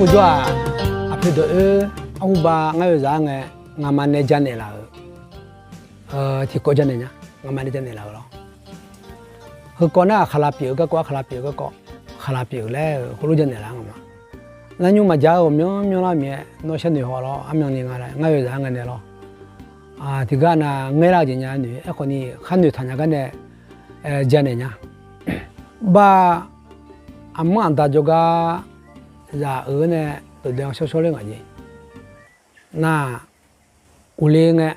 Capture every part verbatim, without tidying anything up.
Uvjawr-aq, aqpoeq dawq oer, arhuba ngar yawzaq-ar ngae, ngaqma nae janaeq laf-euq tiqkawv janaeq nya. Ngaqma nae janaeq laf-euq lawr. Heukawv nar-aq, khaqlaq pyeuf-eu garkawv, khaqlaq pyeuf-eu garkawv, khaqlaq pyeuf-eu laer-eu heulof janaeq laf-a ngaqma. Nar nymr maqja-eu ghawqmyanr myanr lar mir-aer, nawr sharnoeq haw lawr, armyan ni nga laer, ngar yawzaq-ar ngae naeq lawr. Tiqgar nav ngaer lar-eu jeq nya noeq, aerkhawf ni khar noeqtaq nya gar nae janaeq nya. Bar aqmanr aqda jawrgar zaq-euq nae dawqdae-anr shawrshawr ler ngaq jeq. Nar, uqle ngae,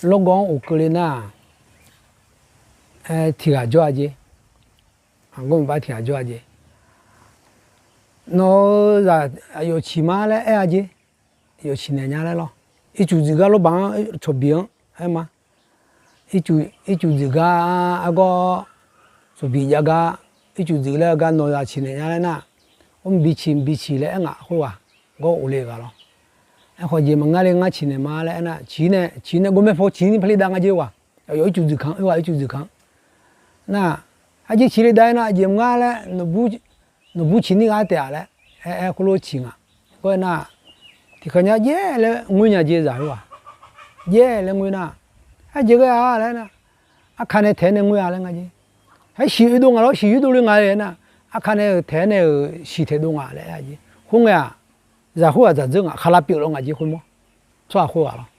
lawrgawv-anr uqkeuvle nar-aq, tiqghaq jawr-a jeq. Aqgawr maqbar tiqghaq jawr-a jeq. Nawq-eu zaq aqyawf ciq ma laer aer-a jeq. Aqyawf ciqnaeq nya laer lawr. Ircuf dziq gar lawrbaq-anr cawqbiq-anr aer ma. Ircuf dziq gar argawr cawqbiq jav gar, ircuf dziq laer-eu gar nawq zaq ciqnaeq nya laer nar, mqbiciq mqbiciq laer aer ngaq khoerghaq, gawr uqle-eu ghaq lawr. Aerkhawf jeq maqngar le ngar ciqnaeq ma laer aernar, ciq nae ciq nae gawrmaer paw ciq ni pale dav nga jeq ghaq. Aqyawf ircuf dziq kanq, oerghaq ircuf dziq kanq. Nar, arjeq ciq le dav-aer nar, aqjeq maqngar laer, nawqbur ciq nir ghaq taef-aq laer aer-aer khoerlof ciq ngaq. Gawr-aer nar, tiqkawv nya jaer laer ngoer nya jeq zaq khoerghaq. Jaer laer ngoer nar, arjeq ghae-a laer nar, arka nae taeq-aer nae ngoer-a laer nga jeq. Aer shiq oedov ngaq lawr, shiq yurdov le nga-aer nar, arka nae-euq taeq-aer nae-euq shiq taeqdov ngaq laer aer-a jeq. Khoerngae-aq, zaq khoerghaq dzaqdzeur ngaq, khaqlaq pyeuf lawr ngaq jeq khoermawr. Tsawrhaq khoerghaq lawr.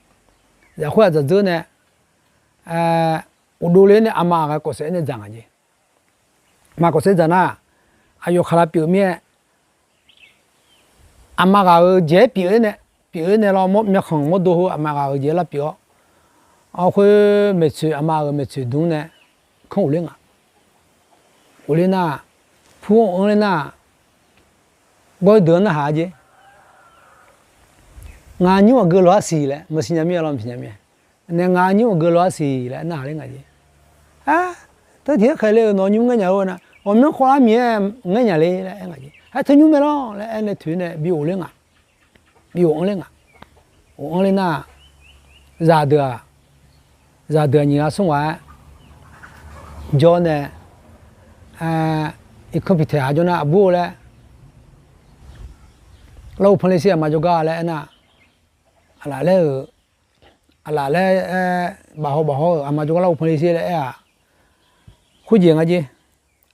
Zaq khoerghaq dzaqdzeur nae, uqdov le nae aqma ghaq kawfsaef-aer nae dzaq ngaq jeq. Aqma kawfsaef dzaq nar, aqyawf khaqlaq pyeuf mir-aer, aqma ghaq-euq jeq-aer pyeuf-aer nae, pyeuf-aer nae lawr, myankhanq mawrdo heu aqma ghaq-euq jeq lar pyeuf-awr, khoer maeqtsoeq, aqma-euq maeqtsoeq dmr nae kanr uqler ngaq. Uqler nar, pur-anr anr ler nar, gawr-aer deuq-anr narhaq-a jeq. Ngaq nymr aqgeu lof-aer siq laer maqsiq nya mir-a lawr, maqsiq nya mir-a. Nae ngaq nymr aqgeu lof-aer siq laer narhaq ler ngaq jeq. Ar, teu tiq-aer khaeq le-euq nawq nymr ngaer nya-eu nar, ghawqmyanr khawvlar mir-aer ngaer nya le laer aer ngaq jeq. Aer teu nymr mae lawr laer aer nae toeq nae bi ghof ler ngaq. Bi ghof anr ler ngaq. Ghof anr ler nar, zaqdeuq-aq, zaqdeuq-aq nyiq ghaq smr ghaq-aer jawr nae, irkanr piqtaeq ha jawr nar aqbur laer, larghov pan le sher aqma jawrgar laer aernar, aqlaf laer-euq, aqlaf laer-aer bafhaw bafhaw-euq aqma jawrgar larghov pan le sher laer aer-aq, khoerjeq nga jeq.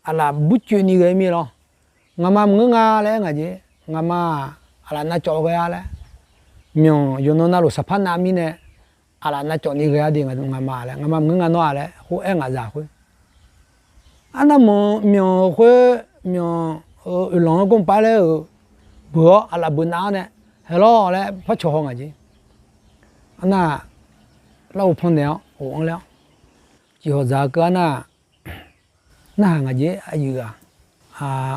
Aqlaf burcoev ni ghae mir lawr. Ngaqma maqngeur nga laer aer ngaq jeq. Ngaqma-aq, aqlaf navcawv ghae-a laer, myanq yawqnan navluf saqpar nav mirnae, aqlaf navcawv ni ghae-a de ngaqma laer, ngaqma maqngeur nga nawr-a laer khoer aer ngaq zaq khoer. Arnavmanq myanq-euq khoer, myanq-euq oeqlanq-anr gawrpav laer-euq beuq-awr aqlaf beuq nav-awr nae, haeq lawr laer par cawq haw ngaq jeq. Arnar, larghov pan naeq-awr ghof anr ler-awr, ciqhawq dzaq-eu keuv arnar, narhaq ngaq jeq aqyuif-aq,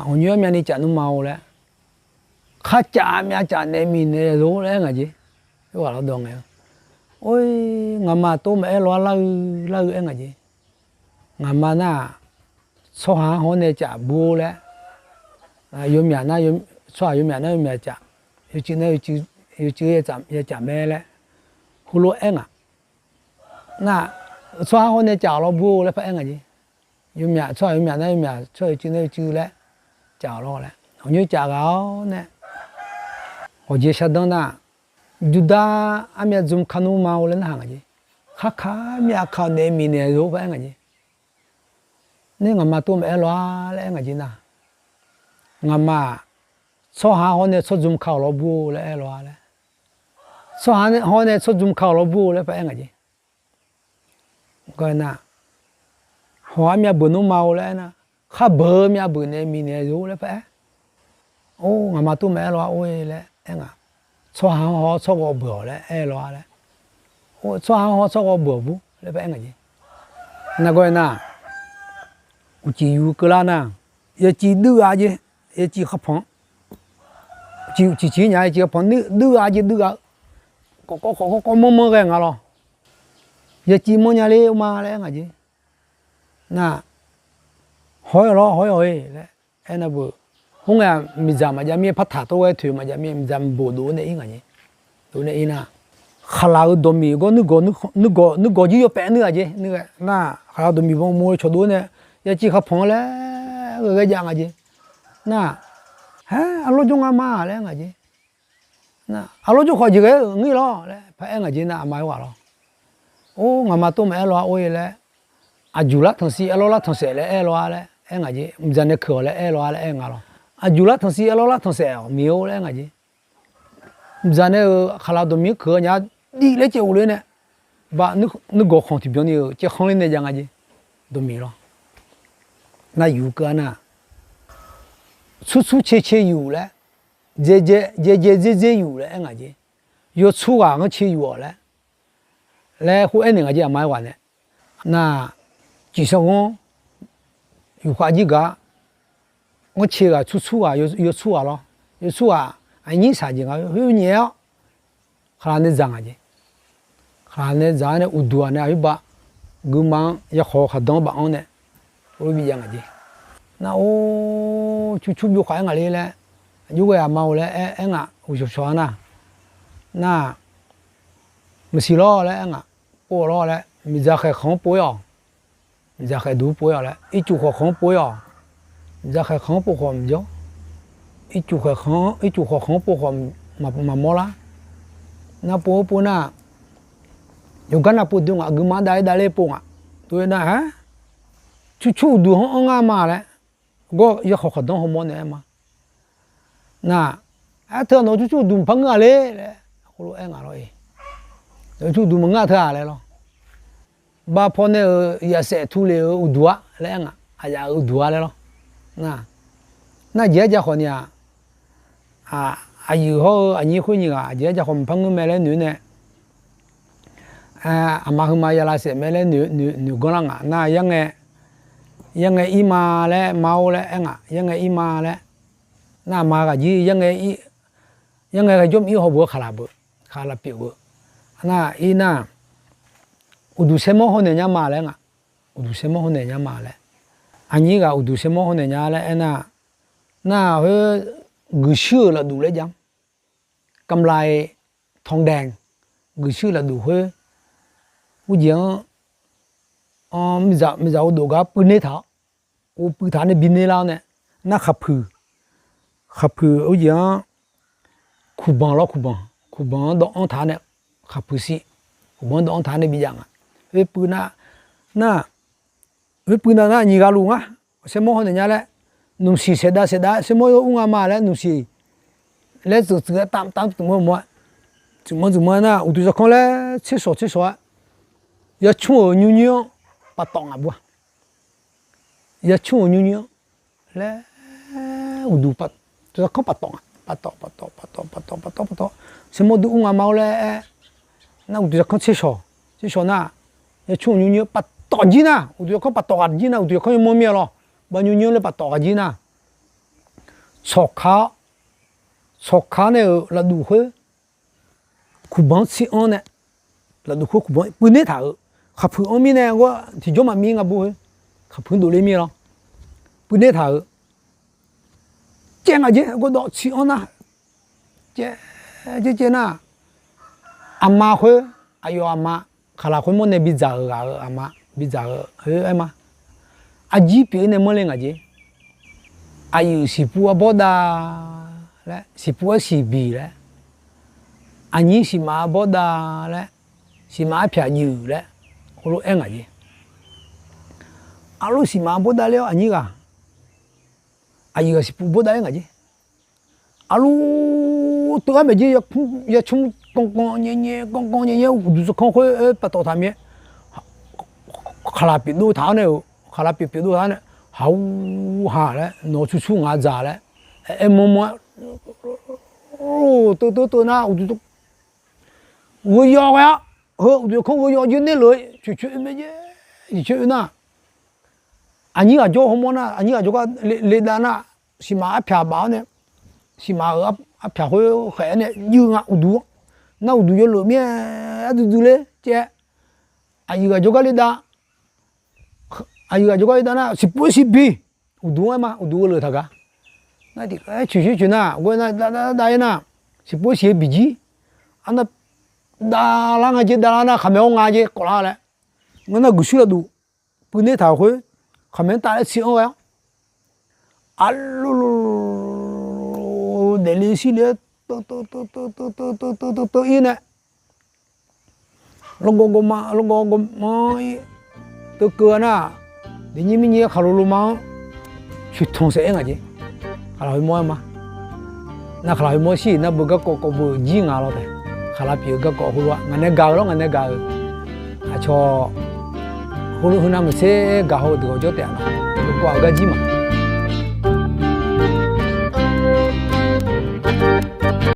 aqnyoer armyav ni caf nmr ma-or laer, kharcaf myav caf naeq miqnaeq zor laer aer ngaq jeq. Oerghaq lawr dawq ngae-eu, or, ngaqma tov maqaer lawr-ar lar-eu lar-eu aer ngaq jeq. Ngaqma nar-aq, tsawrhaq-anr haw-awr nae caf bur-or laer, yawmyaq nar, tsawrhaq yawmyaq nar yawmyaq caf, yawcuiv nar yawcuiv ya caf mae laer heulof-aer aer ngaq. Nar, tsawrhaq-anr haw-awr nae caf-awq lawr bur-or laer paraer ngaq jeq. Yawmyaq tsawrhaq yawmyaq nar yawmyaq, tsawrhaq yawcuiv nar yawcuiv laer caf-awq lawr laer, aqnyoer caf ghaq-awr nae, ghawqjeq shardanr nar, jurdar armyav dzmr ka nmr ma-or laer narhaq ngaq jeq. Kharka myav ka-awq naeq miqnaeq zor paraer ngaq jeq. Nar ngaqma tov maqaer lawr-ar laer aer ngaq jeq nar, ngaqma-aq, tsawrhaq-anr haw-awr nae tsawrdzmr ka-awq lawr bur-or laer aer lawr-ar laer, tsawrhaq haw-awr nae tsawrdzmr ka-awq lawr bur-or laer paraer ngaq jeq. Nar, hawq armyav beuq nmr ma-or laer aernar, khar beuq-eu myav beuq naeq miqnaeq zor laer paraer. Or, ngaqma tov maqaer lawr-ar or-e laer aer ngaq. Tsawrhaq-anr haw-awr tsawrghawv beuq-awq laer aer lawr-ar laer, tsawrhaq-anr haw-awr tsawrghawv beuq-awq bur laer paraer ngaq jeq. Nargawr aernar, uqcif yuf keuvlar nar, yaciv duir ghav jeq, yaciv kharpanq-anr, ciq ciq nya yaciv kharpanq duir ghav jeq duir ghav-eu, kawf kawv kawf kawv kawv manr manr ghae nga lawr. Yaciv manr nya ler ma laer aer ngaq jeq. Nar, haw-aer lawr haw-aer-awq-e laer aernar beu, khoerngae-aq miqdzaq maqjav mir-aer, partaq tov ghae toeq maqjav mir-aer miqdzaq bof dov-awr nae ir ngaq jeq. Dov nae ir nar, khaqlaq-euq dawqmiq gawr nuirgawq nuirgawq jir yawpaef nuir-aq jeq. Nuir ghae nar, khaqlaq-euq dawqmiq bawmov-eu cawqdov-awr nae yaciv kharpanq-anr laer ghae ghae jav ngaq jeq. Nar, Haer, arlawr jawr nga ma laer aer ngaq jeq. Nar, arlawr jawr khawf jeq ghae-eu ngir lawr laer paraer ngaq jeq nar, aqma-aer ghaq lawr. Or, ngaqma tov maqaer law-a or-e laer, aqjuq lar tanqsiv arlawr lar tanqsaef laer aer law-a laer aer ngaq jeq. Mqdzaq nae keuq-awq laer aer law-a laer aer nga lawr. Aqjuq lar tanqsiv arlawr lar tanqsaef-awq miq-or laer aer ngaq jeq. Mqdzaq nae-euq khaqlaq dawqmiq-anr keuq-eu nya-a, div laer caev ghofle nae, ba nuirgawq khanq tiqbyan ni-euq caev khanr ler nae jav nga jeq. Dawqmiq lawr. Nar yuf keuv-a nar, tsur tsur ce ce yuf laer, dzae dzae dzer dzer yuf laer aer ngaq jeq. Yawtsur ghaq-anr ce yuf-awq laer, laer khoer aernaeq ngaq jeq aqma-aer ghaq nae. Nar, ciqsanr ghanr yufkhav jir gaq-a, anr ce ghaq tsur tsur ghaq yawtsur ghaq lawr. Yawtsur ghaq aqnyir shaq jeq nga khoer nyaef-awr, khaqlaq nae dzaq ngaq jeq. Khaqlaq nae dzaq-awr nae uqduq-aq nae aqyawf ba guima-anr yakhawq-eu khaqdan-anr baf-anr nae, or bijav ngaq jeq. Nar or, cur cur byov khaq-aer ngaq le laer, aqjox ghae aqma-or laer aer ngaq uqshawq shawq-a nar, nar, maqsiq lawr laer aer ngaq, pov-awq lawr laer miqdzaq khaeq khanq-anr pov-ir-awq. Miqdzaq khaeq duq-anr pov-ir-awq laer, ircuf khawq khanq-anr pov-ir-awq. Miqdzaq khaeq khanq-anr pov khawf maqjawr. Ircuf khaeq khanq, ircuf khawq khanq-anr pov khawf maqmawr lar. Nar pov-eu pov nar, yawqgar nav pov dui ngaq, guima dav-ir dav ler pov ngaq. Tov-aer nar, haer, cur cur uqduq-anr anr ngar ma laer, gawr yakhawq khaqdan hawmawr nae aer ma. Nar, aer teu nawq cur cur uqduq maqpar ngeur-a le laer, khoerlof aer ngaq lawr-e. Nawq cur cur uqduq maqngeur-a teu-a laer lawr. Ba pawnae-euq yaqsaef tu lef-euq uqduq-a laer aer ngaq, aqyaf-euq uqduq-a laer lawr. Nar, nar jeq-aer ja khawf ni-aq, aqyuif hawr-eu aqnyir khoer nyiq ghaq jeq-aer ja khawf maqpar ngeur mae laer noeq-aer nae, aqma heuma ya lavsaef mae laer noeq ganr lar ngaq. Nar, yarngae ir ma laer ma-or laer aer ngaq, yarngae ir ma laer. Nar, aqma ghaq jir yarngae, yarngae ghae jawr maqir hawbeuq-eu khaqlaq beuq, khaqlaq pyeuf-eu. Nar, ir nar, uqduq saermawr hawnaeq nya ma laer ngaq. Uqduq saermawr hawnaeq nya ma laer. Aqnyir ghaq uqduq saermawr hawnaeq nya laer aer nar, nar khoer guiqshuir-euq lafduq laer jav-anr, kamlai tanqdaeq guiqshuir lafduq khoer, urjeq-anr miqzaq ghov dof gar puivner taq-awr, ghov puiv taq-awr nae biner lar-awr nae, nar khaqpuiq, khaqpuiq urjeq-anr kuqbanq lawr kuqbanq, kuqbanq-anr dawv-anr taq-awr nae, khaqpuiq siq, kuqbanq-anr dawv-anr taq-awr nae bijav nga. Khoer puiv nar, nar, khoer puiv nar nar nyiq ghaq luf ngar, saermawr hawnaeq nya laer, nmqsiq saeqdav saeqdav saermawr yawur nga ma laer nmqsiq laer tsuif tsuif-aer tav tav tsuif manr mawr-aer, tsuif manr tsuif manr-aer nar uqduq tsawrkanr laer tser shawq tser shawq-aer, yacmr-euq nymrnymr-anr paftawf ngaq bur-a. Yacmr-euq nymrnymr-anr laer uqduq tsawrkanr paftawf ngaq, paftawf paftawf paftawf paftawf paftawf paftawf, saermawr duq ur nga ma-or laer aer, nar uqduq tsawrkanr tser shawq, tser shawq nar, yacmr-euq nymrnymr-anr paftawf jir nar, uqduq tsawrkanr paftawf ghaq jir nar, uqduq tsawrkanr yawmanr mir-a lawr, ba nymrnymr-anr laer paftawf ghaq jir nar, tsawqka-awr, tsawqka nae-euq lafduq khoer, kuqbanq-anr tsir-anr nae, lafduq khoer kuqbanq puivner taq-euq, khaqpuiq-anr mirnae gawr tiqjawr maqmir nga bur khoer, khaqpuiq-anr dovler mir lawr, puivner taq-euq, caev ngaq jeq gawrdawv tsir-anr nar, caev caev caev nar, aqma khoer, aqyawf aqma, khaqlaq khoermawr nae bidzaq-euq ghaq-euq aqma, bidzaq-euq khoer aer ma. Arjir pyeuf-ir nae manr le ngaq jeq. Aqyuif siqpov arbawr dav laer, siqpov-aer siqbiq laer, aqnyir siqmaf arbawr dav laer, siqmaf arpyaq juif laer, khoerlof aer ngaq jeq. Arlof siqmaf arbawr dav ler-awr aqnyir ghaq, aqyuif ghaq siqpov bawr dav-aer ngaq jeq. Arlof teugar maeq jir, yacmr kankan nyae nyae kankan nyae nyae uqduq tsawrkanr khoer paftawf taq mir-aer, khaqlaq pyeuf dov taq-awr nae-euq, khaqlaq pyeuf pyeuf dov taq-awr nae, haq-ur haq laer nawq-eu tsur tsur ngaq dzaq laer aer manr manr-aer, teu teu teu nar uqduq gheu yaw ghae-awr, heu uqduq tsawrkanr gheu yaw jir ner lef-eu coeq coeq oe mae jir, coeq coeq oe nar, aqnyir ghaq jawr hawmawr nar, aqnyir ghaq jawrgar le dav nar, siqmaf arpyaq baf-awr nae, siqmaf-euq arpyaq khoer khaef-aer nae juiv nga uqduq-anr. Nar uqduq yawleuf mir-aer ardui dui ler caev-aer, aqyuif ghaq jawrgar le dav, aqyuif ghaq jawrgar le dav nar siqpov-aer siqbiq, uqduq-anr aer ma, uqduq gheu leuf taq gaq. Nar tiq coeq coeq coeq nar ghoer nar dav dav dav-aer nar, siqpov-aer siq-aer biq jir. Arnar dav lar nga jeq, dav lar nar khaqmae-awr nga jeq kawf lar laer. Ngeur nar guiqshuir lafduq puivner taq-euq khoer, khaqmae-anr tav laer tsir-anr ghae-awr, arlo Daefle shirle-aer teuv teuv teuv teuv teuv teuv teuv teuv ir nae, lawrgawv gawv ma, lawrgawv gawv ma-anr ir, teuv keuv-a nar, daefnyir mirnyir khaqlo lo ma-anr coeqtanq saef-aer ngaq jeq. Khaqlaq khoermawr-aer ma. Nar khaqlaq khoermawr shir-euq nar beu garkawv kawv beu jir nga lawr taef. Khaqlaq pyeuf-eu garkawv heulof-aer ngaq nae gaq-eu lawr, ngaq nae gaq-euq aqcawq heulof heu nar maqtser gaq haw-eu deuq ghawqjawr taef-a nar, kawv-aq gar jir ma.